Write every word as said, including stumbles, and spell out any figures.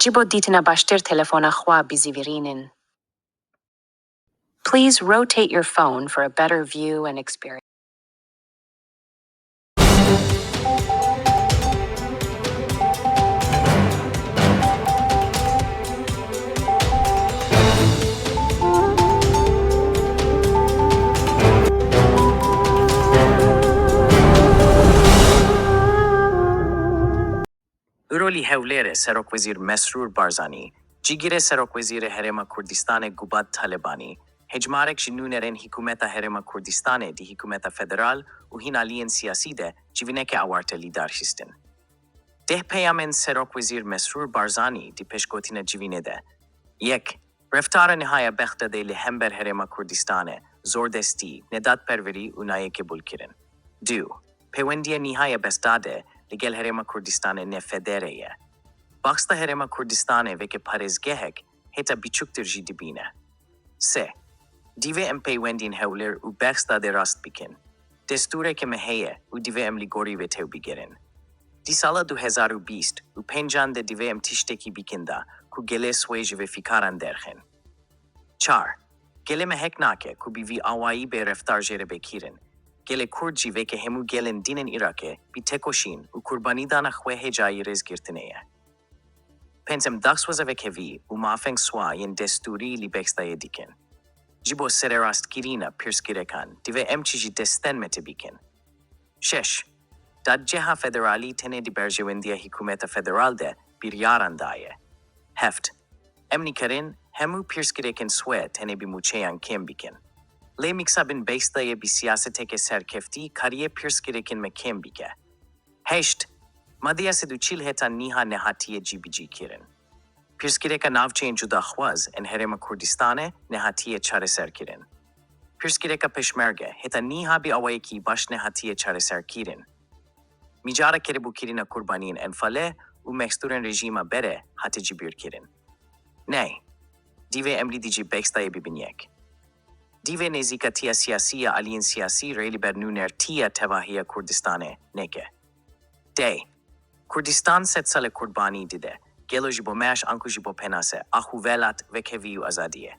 Ji bo dîtina baştir telefona xwe bizîvirînin. Please rotate your phone for a better view and experience. Îro li Hewlêrê Serokwezîr Mesrûr Barzanî, cîgirê Serokwezîrê Herêma Kurdistanê Gubat Talebanî, hejmarek ji nûnerên Hikûmeta Herêma Kurdistanê di Hikûmeta Federal û hîn aliyên siyasî de civîneke awarte li dar xistin. Deh peyamên Serokwezîr Mesrûr Barzanî di pêşgotina civînê de: Yek, reftara niha ya Bexdadê li hember Herêma Kurdistanê zordestî, nedadperwerî û nayê qebûlkirin. Du, pêwendiya niha ya Bexdadê li gel Herêma Kurdistanê ne federe ye. Baxsa Herêma Kurdistanê weke parêzgehek heta biçûktir jî dibîne. Sê, divê em peywendiyên Hewlêr û Bexdadê rast bikin. Destûreke me heye û divê em li gorî wê tewbigerin. Di sala du hezar û bîst û pêncan de divê em tiştekî bikin da ku gelê swê ji vê fikaran derxin. Çar, gelê me hek nake ku bi vî awayî bê reftar jê re bê kirin. Gelê Kurd jî weke hemû gelên din ên Iraqê bi têkoşîn û qurbanîdana xwe hêjayî rêzgirtinê ye. Pêncem, daxwaza wekevî û mafên swa yên destûrî li Bexdayê dikin. Ji bo sererastkirina pirsgirêkan, divê em çi ji destên me tê bikin. Şeş, dadgeha federalî tenê di berjewendiya Hikûmeta Federal de biryaran daye. Heft, em nikarin hemû pirsgirêkên swe tenê bi mûçeyan kêm bikin. Lê mixabin Bexdayê bi siyaseteke serkeftî kariye pirsgirêkên me kêm bike. Heşt, madeya sed û çil heta niha nehatiye cîbicî kirin. Pirsgirêka navçeyên cudaxwaz ên Herêma Kurdistanê nehatiye çareserkirin. Pirsgirêka Pêşmerge heta niha bi awayekî baş nehatiye çareserkirin. Mijara qebûlkirina qurbaniyên Enfalê û mestûrên rejîma berê hate cibîrkirin. Neh, divê em li dijî Bexdayê bibin yek. Divê nêzîkatiya siyasî ya aliyên siyasî rê li ber nûnertiya tevahiya Kurdistanê neke. Deh, Kurdistan sed sal e qurbanî dide. Gelo ji bo meş anku ji bo penase, ax û welat, wekevî û azadiyê?